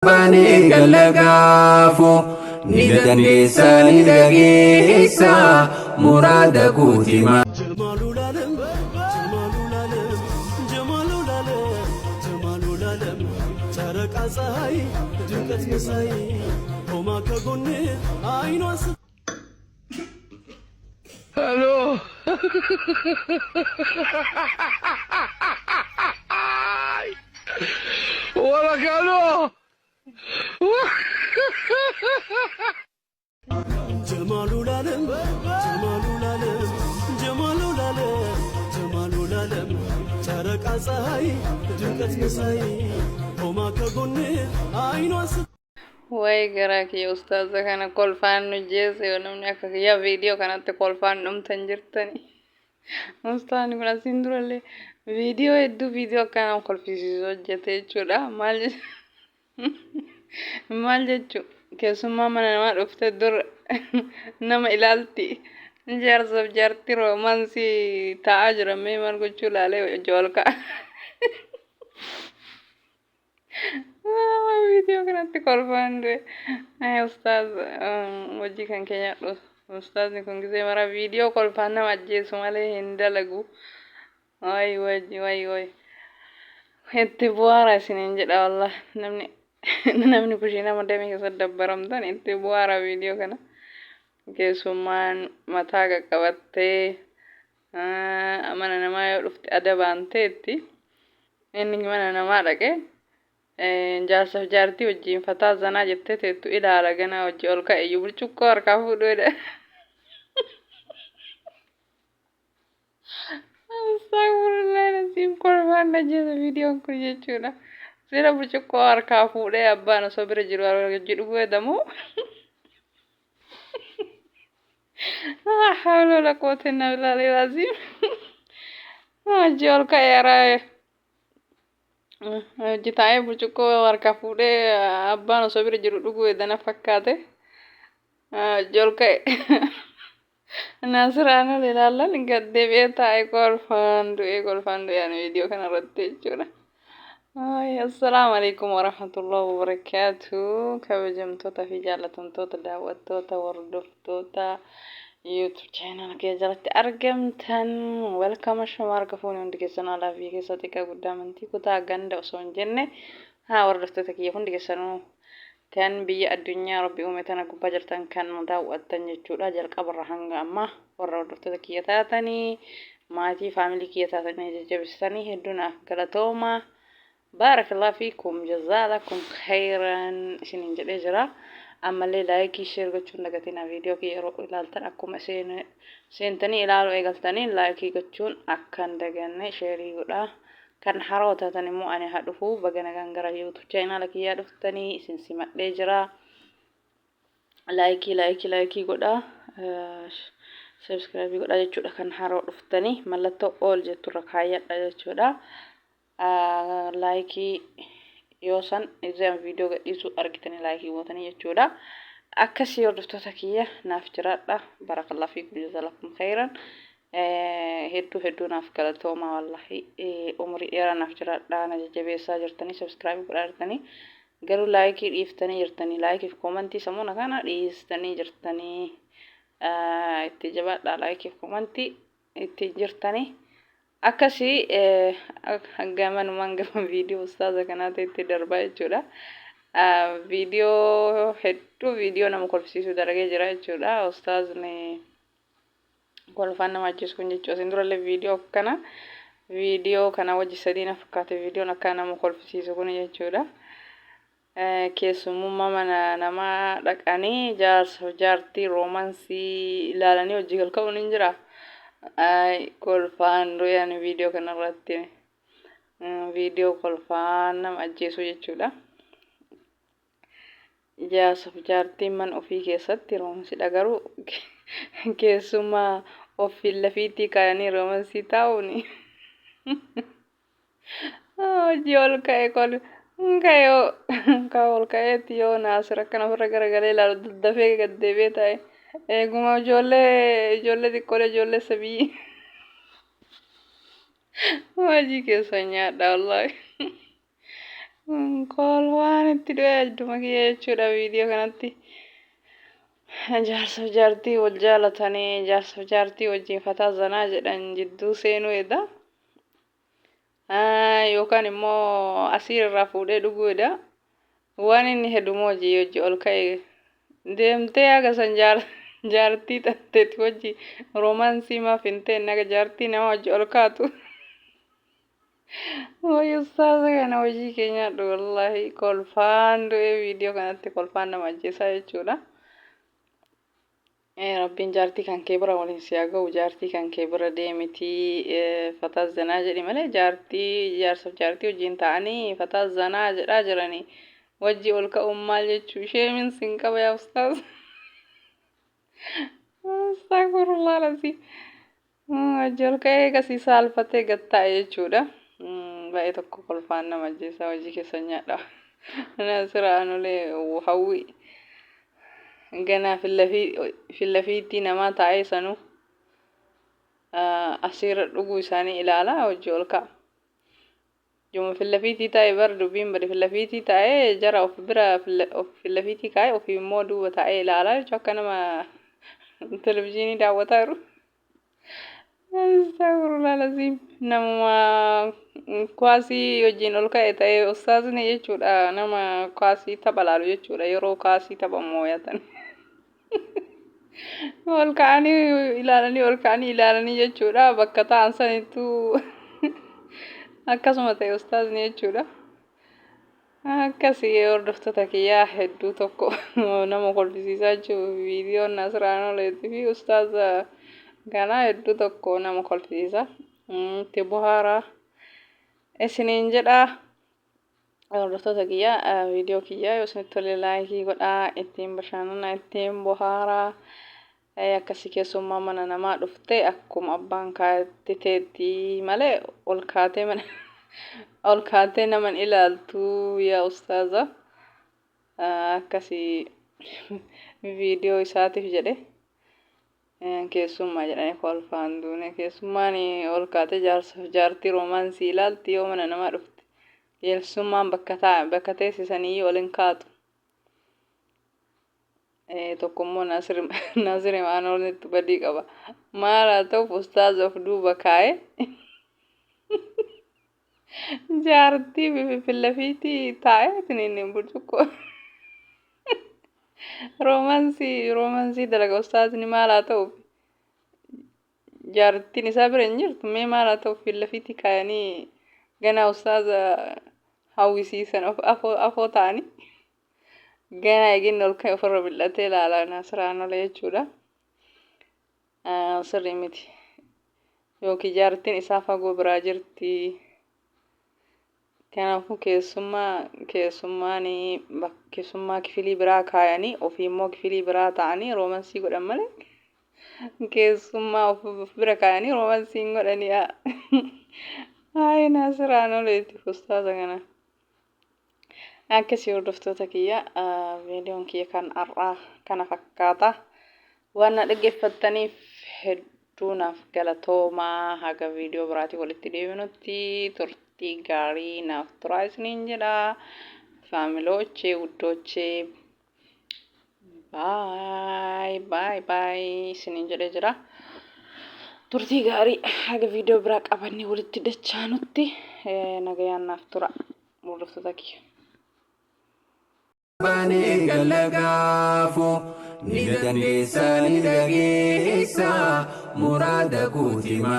Baanee galla gaafo ni dandeessa ni dhageessa muraada guuti maa. ጀማሉ ላለም ጀማሉ ላለም ጀማሉ ላለም ጀማሉ ላለም ጨረቃ ፀሐይ ድምቀት መሳይ ቆማ ከጎኔ አይኗ ጀማሉ ላለም ጀማሉ ላለም ጀማሉ ላለም ጀማሉ ላለም ጨረቃ ፀሐይ ድምቀት መሳይ ቆማ ከጎኔ አይኗ Way garaa kiyya ustaaza kana kolfaan nu jeese yoo namni akka kiyyaa viidiyoo kanatti kolfaan dhumtan jirtani. Ustaazni kun asiin durallee viidiyoo hedduu viidiyoo akka nama kolfisiisu hojjete jechuudha. Maal maal jechuu keessummaa mana namaa dhufte dur nama ilaalti. Jaarsaaf jaartii roomaansii taa'aa jira mee maal gochuu ilaalee ija ol ka'a. Viidiyoo kanatti kolfaan du'e. Ay ustaaz hojii kan kee nyaadhu. Ustaazni kun gisee mara viidiyoo kolfaan nama ajjeesu malee hin dalagu. Way way way way. Itti bu'aara isiniin jedha wallah namni namni kushiinaa madamii keessatti dabbaramtan itti bu'aara viidiyoo kana. Keessummaan mataa qaqqabattee mana namaa yoo dhufte adabaan teetti. Inni mana namaa dhaqee jaarsaaf jaartii wajjin fataa zanaa jettee teettu ilaala ganaa hojii ol ka'e iyyuu burcuqqoo harkaa fuudhuu jedha. Astagfirullah nasiin kolfaan na jeesa viidiyoon kun jechuudha. Sila burcuqqoo harkaa fuudhee abbaan osoo bira jiru hojii dhuguu edamu. Hawla wala quwwata illa billahi al-azim. Hojii ol ka'e haraa hojii taa'ee burcuqqoo harkaa fuudhee abbaan osoo bira jiru dhuguu edana fakkaate. Hojii ol ka'e. Naasiraan ol ilaallan gad deebi'ee taa'ee kolfaan du'ee kolfaan du'ee ani viidiyoo kana irratti jechuudha. Ay, assalaamu alaikum warahmatullahi wabarakaatu. Kabajamtoota fi jaallatamtoota daawwattoota hordoftoota YouTube channel kee jalatti argamtan welcome ashama harka fuuni hundi keessan alaa fi keessa xiqqaa guddaa amantii kutaa ganda osoo hin jenne haa hordoftoota kiyya hundi keessanuu kan biyya addunyaa rabbi uume tana gubbaa jirtan kan nu daawwattan jechuudha jalqabarra hanga ammaa warra hordoftoota kiyya taatanii maatii faamilii kiyya taatanii jajjabeessitanii hedduu naaf galatooma. Baarakallahu fiikum jazaalakum khayran isiniin jedhee jira. Ammallee laayikii sheer gochuun dagatinaa viidiyoo kiyya yeroo ilaaltan akkuma seentanii ilaaluu eegaltaniin laayikii gochuun akka hin daganne sheerii godhaa. Kan haroo taatan immoo ani haa dhufu baga nagaan gara YouTube chaanaala kiyyaa dhuftanii isin simadhee jira. Laayikii laayikii laayikii godhaa. Subscribe godhaa jechuudha kan haroo dhuftanii mallattoo all jetturra kaayyadha jechuudha. Laayikii yoo san izaan viidiyoo gadhiisu argitanii laayikii gootanii jechuudha. Akkasii hordoftoota kiyya naaf jiraadha. Barakallahu fiikum jazalakum khayran. Hedduu hedduu naaf galatoomaa wallahi umurii dheeraa naaf jiraadhaa na jajjabeessaa jirtanii subscribe godhaa jirtanii garuu laayikii dhiiftanii jirtanii laayikiif koomantii samuuna kana dhiistanii jirtanii itti jabaadhaa laayikiif koomantii itti jirtanii akkasii gamanumaan gama viidiyoo ustaaza kanaa ta'etti darbaa jechuudha. Viidiyoo hedduu viidiyoo nama kolfisiisuu dalagee jira jechuudha ustaazni. Kolfaan nama ajjeesu kun jechuudha. Isin durallee viidiyoo akkana viidiyoo kana wajji sadii na fakkaate viidiyoon akka nama kolfisiisu kun jechuudha. Keessummummaa mana namaa dhaqanii jaarsa jaartii roomansii ilaalanii hojii galka'uun hin jira. Kolfaan du'e ani viidiyoo kanarratti viidiyoo kolfaan nama ajjeesu jechuudha. Jaarsaf jaartiin mana ofii keessatti roomsidha garuu keessumaa ofiin lafiitti kaayanii roomsii taa'uuni. Hojii ol ka'e kol ka'e ka ol ka'eetti yoo naasir akkana ofirra garagalee ilaalu daddafee gad deebi'ee taa'e eeguma ijoollee ijoollee xiqqoolee ijoollee sabii hojii keessa nyaadha wallaahi. Kolfaan itti du'e adduma kiyya jechuudha viidiyoo kanatti. Jaarsaaf jaartii wal jaalatanii jaarsaaf jaartii wajjin fataa zanaa jedhan jidduu seenuu eda. Yookaan immoo asii irraa fuudhee dhuguu eda. Waan inni hedumoo hojii hojii ol ka'e deemtee haga san jaartii tanteeti wajji romaansii maaf hin teenne haga jaartii nama wajji ol kaatu. Way ustaaza kana hojii kee nyaadhu wallaahi kolfaan du'ee viidiyoo kanatti kolfaan nama ajjeesaa jechuudha. Rabbiin jaartii kan kee bira waliin si haa ga'u jaartii kan kee bira deemitii fataa zanaa jedhi malee jaartii jaarsaaf jaartii wajjin ta'anii fataa zanaa jedhaa jiranii wajji ol ka'uun maal jechuu ishee min sin qaba yaa ustaaz. Astaghfirullah lazii. Wajji ol ka'ee eegasii saalfatee gad taa'e jechuudha. Baay'ee tokko kolfaan nama ajjeesaa hojii keessan nyaadha. Nasira anulee hawwii ganaa fillafiittii namaa taa'ee sanuu asiirra dhuguu isaanii ilaala hojii ol ka'a. Juma fillafiitii taa'e bar dubbiin bade fillafiitii taa'ee jara of bira of fillafiitii kaa'ee ofii immoo duuba taa'ee ilaalaa jechuun akka nama televizyiinii daawwataa jiru. Astaghfirullah laziim. Namuma kwaasii wajjin ol ka'e ta'ee ustaazni jechuudha nama kwaasii tapha laalu jechuudha yeroo kwaasii tapha mooyatan. Ol ka'anii ilaalanii ol ka'anii ilaalanii jechuudha bakka ta'an sanittuu akkasuma ta'e ustaazni jechuudha. Akkasii hordoftoota kiyyaa hedduu tokko nama kolfisiisaa jiru viidiyoon Nasraan Oleetii fi ustaaza kanaa hedduu tokko nama kolfisiisa. Itti bohaaraa isiniin jedhaa. Hordoftoota kiyyaa viidiyoo kiyyaa yoo isinitti tole laayikii godhaa ittiin bashannanaa ittiin bohaaraa. Akkasii keessummaa mana namaa dhufte akkuma abbaan kaa'etti teetti malee ol kaatee mana ol kaatee naman ilaaltu yaa ustaaza. Akkasii viidiyoo isaatiif jedhe keessummaa jedhanii kolfaan duune keessummaan ol kaatee jaarsaaf jaartii roomaansii ilaalti yoo mana namaa dhufte keessummaan bakka taa'e bakka teessisanii ol hin kaatu. Tokkommoo Naasir Imaanoonitti badii qaba. Maal haa ta'uuf ustaaza of duuba kaa'ee jaartii fillafiitii taa'ee tiniin burcuqqoo roomansii dalaga ustaazni maal haa ta'uuf jaartiin isaa bira hin jirtu mee maal haa ta'uuf fillafiitii kaayanii ganaa ustaaza hawwisiisan of afoo ta'anii ganaa eegin ol ka'e ofirra bil'atee ilaala Nasraan olee jechuudha. Sirrii miti. Yookiin jaartiin isaa fagoo biraa jirti. Kanaafuu keessummaa keessummaan keessummaa kifilii biraa kaayanii ofii immoo kifilii biraa ta'anii roomansii godhan malee keessummaa of bira kaayanii roomansii hin godhanii. Hayi Nasraan oleeti ustaaza kana. Akkasii hordoftoota kiyya viidiyoon kiyya kan har'aa kana fakkaata. Waan na dhaggeeffattaniif hedduu naaf galatoomaa haga viidiyoo biraatii walitti deebinutti turtii gaarii naaf turaa isiniin jedha. Faamiloochee wuddoochee baay baay baay isiniin jedhee jira. Turtii gaarii haga viidiyoo biraa qabannee walitti dachaanutti nagayaan naaf tura hordoftoota kiyya. Bani gallagaafu ni dandeessa ni dhageessa muraada guutima.